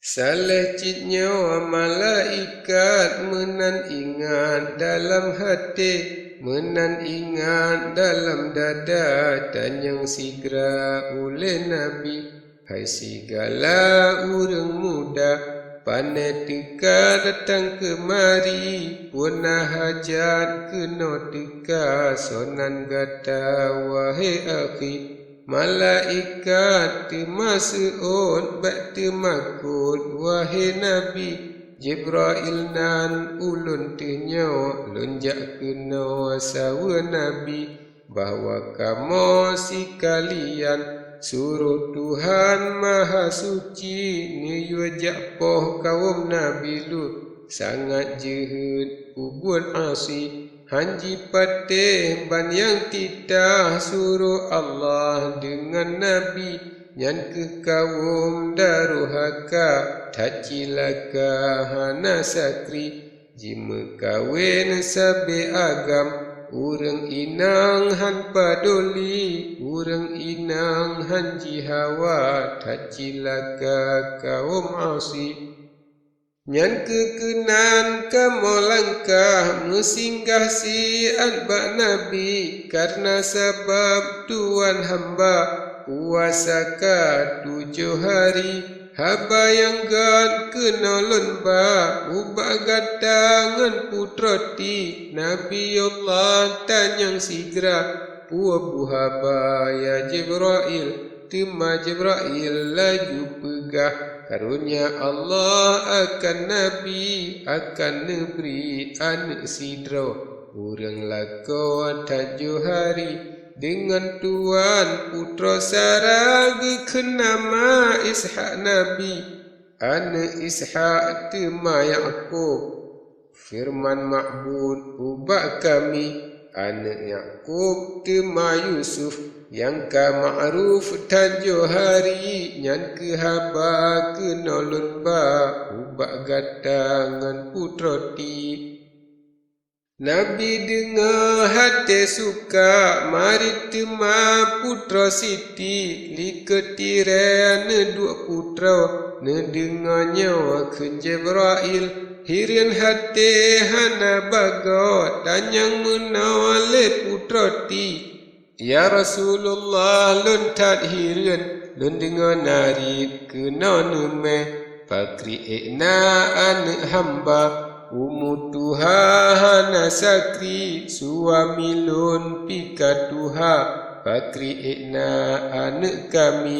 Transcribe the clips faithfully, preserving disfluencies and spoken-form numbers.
Saléh cit nyoe malaikat meunan ingat dalam haté, meunan ingat dalam dada, tanyong sigra ulée Nabi, "Hai sigala ureuëng muda, pané teuka datang keumari, peue na hajat keunoe teuka, soe nan gata, wahé akhi?" Malaikat teuma seuôt bék teumakot, "Wahé Nabi, Jibrail nan ulôn teunyoe, lôn jak keunoe saweue Nabi, bahwa kamoe sikalian suroh Tuhan Mahasuci neuyue jak poh kawöm Nabi Lut, sangat jeuhet peubuet asi." Han jipatéh ban nyang titah suroh Allah deungon Nabi, nyan kheueh kawöm daruhaka, that cilaka hana sakri. Jimeukawen sabé agam, ureuëng inong han padoli, ureuëng inong han jihawa, that cilaka kawöm asi. Nyan kheueh keunan kamoe langkah meusinggah siat bak Nabi, kareuna sabab Tuhan hamba puasa ka tujoh hari. Haba nyang gét keunoe lôn ba ubak gata ngon putroe ti, Nabiullah tanyong sigra, "Peue buhaba ya Jibrail?" Teuma Jibrail laju peugah, "Karonya Allah akan Nabi akan neubri aneuëk sidroe, ureuëng lakoe that johari, deungon tuwan putroe Sara geukheun nama Ishak Nabi. Aneuëk Ishak teuma Yakub." Feureuman Ma'bud ubak kami, aneuëk Yakub teuma Yusuf, nyang ka ma'ruf that johari, nyan kheueh haba keunoe lôn ba ubak gata ngon putroe ti. Nabi deungoe haté suka, marit teuma putroe Siti, likot tirée neuduek putroe, neudeungoe nyoe kheun Jibrail, hireuen haté hana bagoe, tanyong meunoe lé putroe ti, "Ya Rasulullah, lôn that hireuen, lôn deungoe narit keunoe neumé, pakri ék na aneuëk hamba, umu tuha hana sakri, suami lôn pih ka tuha, pakri ék na aneuëk kami."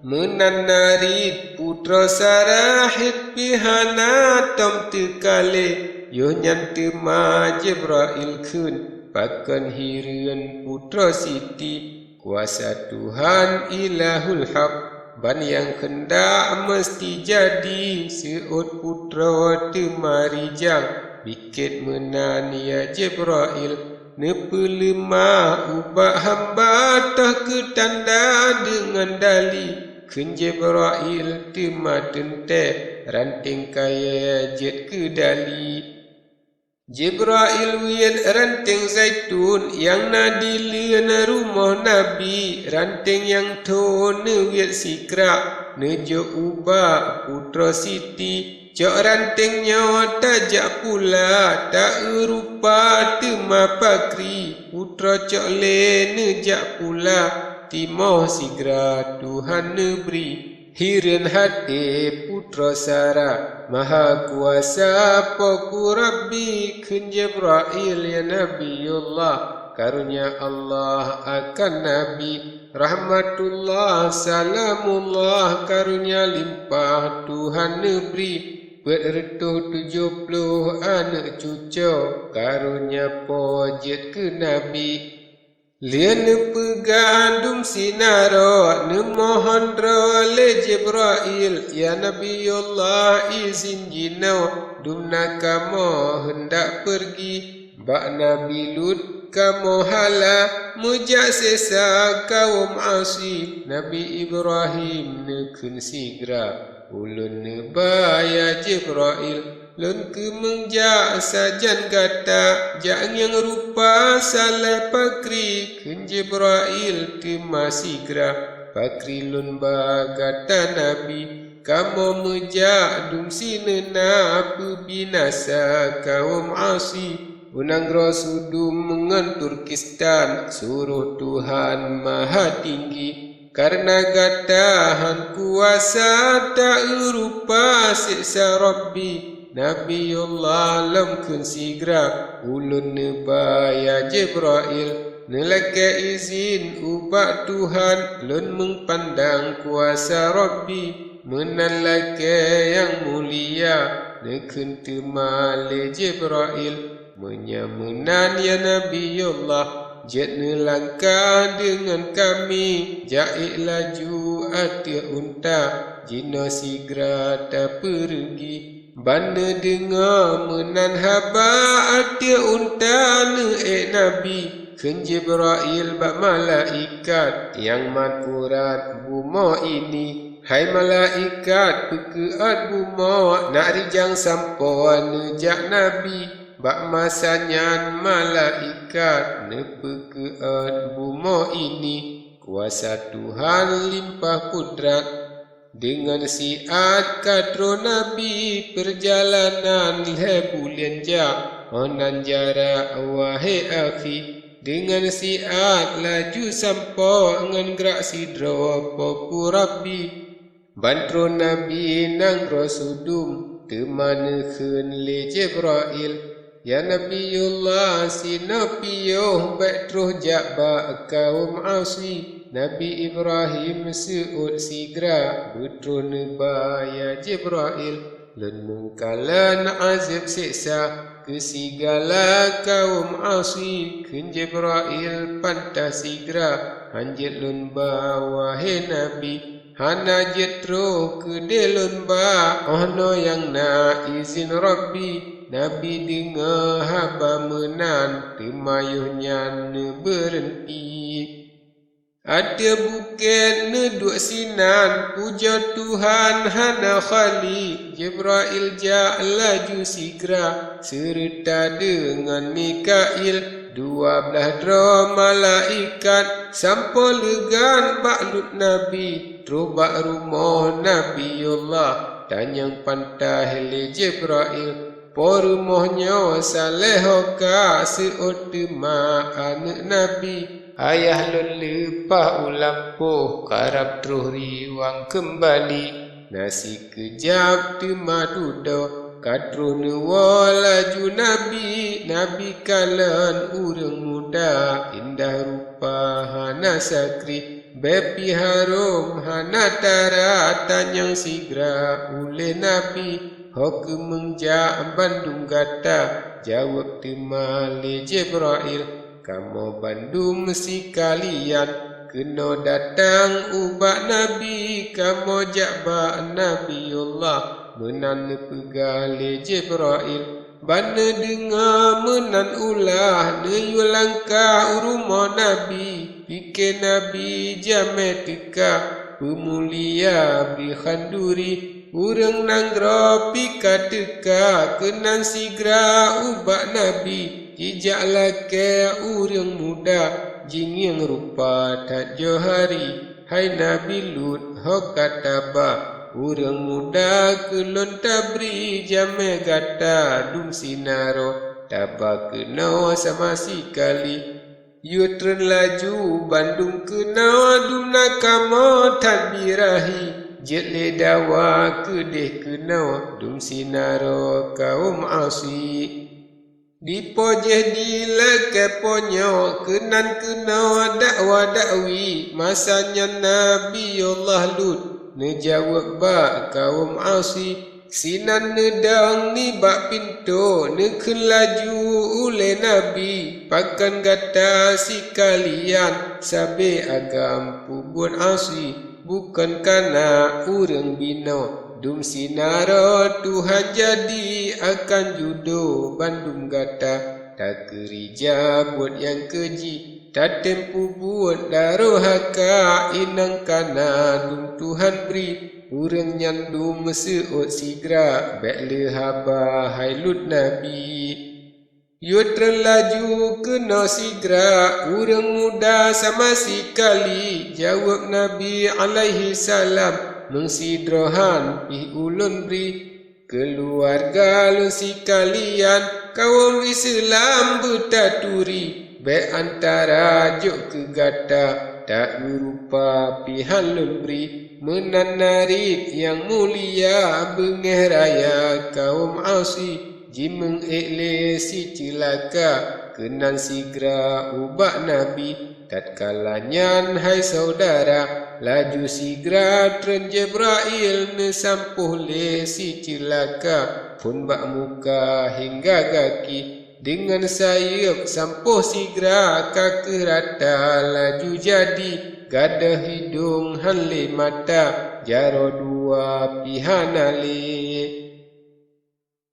Meunan narit putroe Sara hét pih hana tom teukalé, yoh nyan teuma Jibrail kheun, "Pakon hireuen putroe Siti? Kuasa Tuhan Ilahul Haq, ban nyang keundak meuseuti jadi." Seuôt putroe teuma rijang, "Bikét meunan ya Jibrail, neupeuleumah ubak hamba toh keu tanda deungon dali." Kheun Jibrail teuma teuntée, ranténg kayée jeuet keu dali. Jibrail wiet ranténg zaitun nyang na dileuen rumoh Nabi, ranténg nyang tho neuwiet sikrak, neujok ubak putroe Siti. "Cok ranténg nyoe tajak pula, taeurupa teuma pakri, putroe cok lé neujak pula, timoh sigra Tuhan neubri." Hireuen haté putroe Sara, "Mahakuasa Po ku Rabbi," kheun Jibrail, "Ya Nabiullah, karonya Allah akan Nabi, rahmatullah, salamullah, karonya limpah Tuhan neubri, peuet reutôh tujoh ploh aneuëk cucoe, karonya Po jeuet keu Nabi." Lheueh neupeugah dum sinaroe, neumohon droe lé Jibrail, "Ya Nabiullah, izin jinoe, dum na kamoe heundak peurgi. Bak Nabi Lut kamoe hala, meujak sesa kawöm asi." Nabi Ibrahim neukheun sigra, "Ulôn neuba ya Jibrail, lôn keumeung jak sajan gata, jak ngieng rupa saléh pakri." Kheun Jibrail teuma sigra, "Pakri lôn ba gata Nabi, Kamoe meujak dum sineuna peubinasa kawöm Asi. U nanggroe Sudum ngon Turkistan, suroh Tuhan Mahatinggi. Kareuna gata han kuasa ta-eu rupa seksa Rabbi, Nabiullah lom kheun sigra, ulôn neuba ya Jibrail, neulakée izin ubak Tuhan, lôn meupandang kuasa Rabbi. Meunan lakée nyang mulia, neukheun teuma lé Jibrail, "Meunyoe meunan ya Nabiullah, jeuet neulangkah deungon kami, jak ék laju ateueh unta, jinoe sigra tapeureugi." Ban neudeungoe meunan haba, ateueh unta neuék Nabi. Kheun Jibrail bak malaikat nyang mat urat bumoe ini, "Hai malaikat, peukeuôt bumoe, nak rijang sampoe neujak Nabi." Bak masa nyan malaikat neupeukeuôt bumoe ini, kuasa Tuhan limpah kudrat. Deungon siat ka troh Nabi, peurjalanan lhée buleuen jak, 'oh nan jarak wahé akhi. Deungon siat laju sampoe ngon grak sidroe Po pu Rabbi. Ban troh Nabi nanggroe Sudum, teuma neukheun lé Jibrail, "Ya Nabiullah, sinoe piôh bék troh jak bak kawöm Asi." Nabi Ibrahim seuôt sigra, beutroh neuba ya Jibrail, "Lôn meukalon azeueb seksa keu sigala kawöm Asi." Kheun Jibrail, "Pantas sigra, han jeuet lôn ba, wahé Nabi." Hana jeuet troh keudeh lôn ba, 'oh noe nyang na izin Rabbi. Nabi deungoe haba meunan, teuma yoh nyan neubeureunt'i. Ateueh bukét neuduek sinan, pujoe Tuhan hana khali. Jibrail jak laju sigra, seureuta deungon Mikail. Dua blaih droe malaikat sampoe leugan bak luet Nabi, troh bak rumoh Nabiullah, tanyong pantas lé Jibrail. Po rumoh nyoe saléh ho ka, seuôt teuma aneuëk Nabi. Ayah lôn leupah u lampôh, karab troh riwang keumbali. Na sikeujab teuma dudoe, ka troh neuwoe laju Nabi. Nabi kalon ureuëng muda, indah rupa hana sakri, bée pih harôm hana tara, tanyong sigra ulée Nabi. Ho keumeung jak bandum gata, jaweueb teuma lé Jibrail. Kamoe bandum sikalian keunoe datang ubak Nabi, kamoe jak bak Nabiullah, meunan neupeugah lé Jibrail. Ban neudeungoe meunan ulah, neuyue langkah u rumoh Nabi. Pike Nabi jamé teuka, peumulia bri khanduri. Ureuëng nanggroe pih ka teuka keunan sigra ubak Nabi, jijak lakée ureuëng muda, jingieng rupa that johari. Hai Nabi Lut, ho ka taba, ureuëng muda keu lôn tabri, jamé gata dum sinaroe, taba keunoe sama sikali. Yue treun laju bandum keunoe, dum na kamoe that birahi. Jeuet lé dawa keudeh keunoe, dum sinaroe kawöm Asi. Dipoh jih dilakée ponyoe, keunan keunoe dakwa dakwi. Masa nyan Nabiullah Lut neujaweueb bak kawöm Asi. Sinan neudong nibak pintoe, neukheun laju ulée Nabi, "Pakon gata sikalian sabe agam peubuet Asi? Bukon kana ureuëng binoe, dum sinaroe Tuhan jadi akan judo bandum gata. Takeurija buet nyang keuji, tatem peubuet darohaka, inong kana dum Tuhan bri." Ureuëng nyan dum seuôt sigra, bék lé haba hai Lut Nabi. Yue treun laju keunoe sigra, ureuëng muda sama sikali, jaweueb Nabi alaihi salam. meusidroe han pih ulôn bri. Keuluwarga lôn sikalian, kawöm Islam beutaturi, bék antara jok keu gata, ta-eu rupa pih han lôn bri. Meunan narit nyang mulia, beungéh raya kawöm Asi, jimeung ék lé siceulaka, keunan sigra ubak Nabi. Tatkala nyan, hai syedara, laju sigra treun Jibrail, neusampôh lé siceulaka, phon bak muka hingga gaki. Deungon sayeuep sampôh sigra, ka keuh rata laju jadi, gadôh hidông han lé mata, jaroe dua pih hana lé.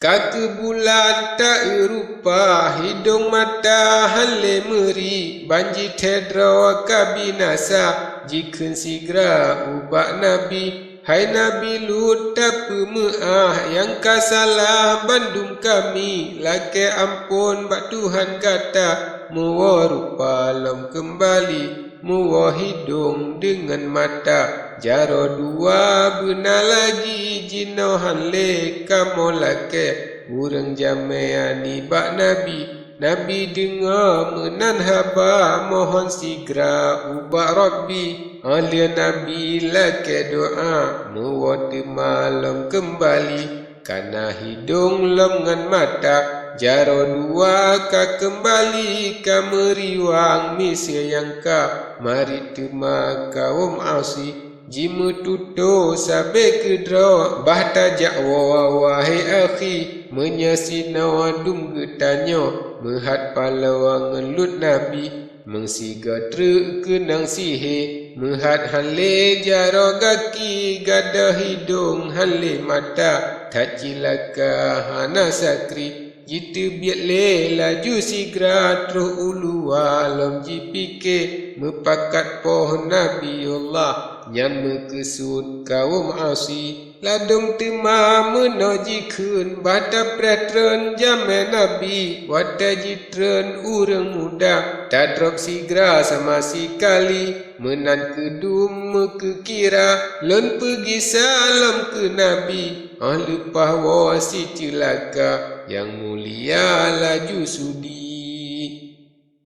Ka keuh bulan ta-eu rupa, hidông mata han lé meuri, ban jithée droe ka binasa, jikheun sigra ubak Nabi, "Hai Nabi Lut, tapeumeuáh nyang ka salah bandum kami, lakée amphon bak Tuhan gata, meuwoe rupa lom keumbali." Meuwoe hidông deungon mata, jaroe dua beuna lagi, jinoe han lé kamoe lakée. Ureuëng jamé nibak Nabi, Nabi deungoe meunan haba, mohon sigra ubak Rabbi. Óh lheueh Nabi lakée doá, meuwoe teuma lom keumbali. Ka na hidông lom ngon mata, jaroe dua ka keumbali, ka meuriwang miseue nyang ka, marit teuma kawöm Asi. Jimeututoe sabe keudroe, bah tajak woe, wahé akhi, meunyoe sinoe dum geutanyoe, meuhat paloe ngon Lut Nabi. Meusigoe treuk keunong sihé, meuhat han lé jaroe gaki, gadôh hidông han lé mata, that cilaka hana sakri. Jiteubiet lé laju sigra, troh u luwa lom jipike, meupakat poh Nabiullah, nyan meukeusut kawöm Asi. Ladôm teuma meunoe jikheun, bah tapreh treun jamé Nabi, watée jitreun ureuëng muda, tadrob sigra sama sikali, meunan keudum meukeukira, lôn peugisa lom keu Nabi, óh leupah woe siceulaka, nyang mulia laju sudi.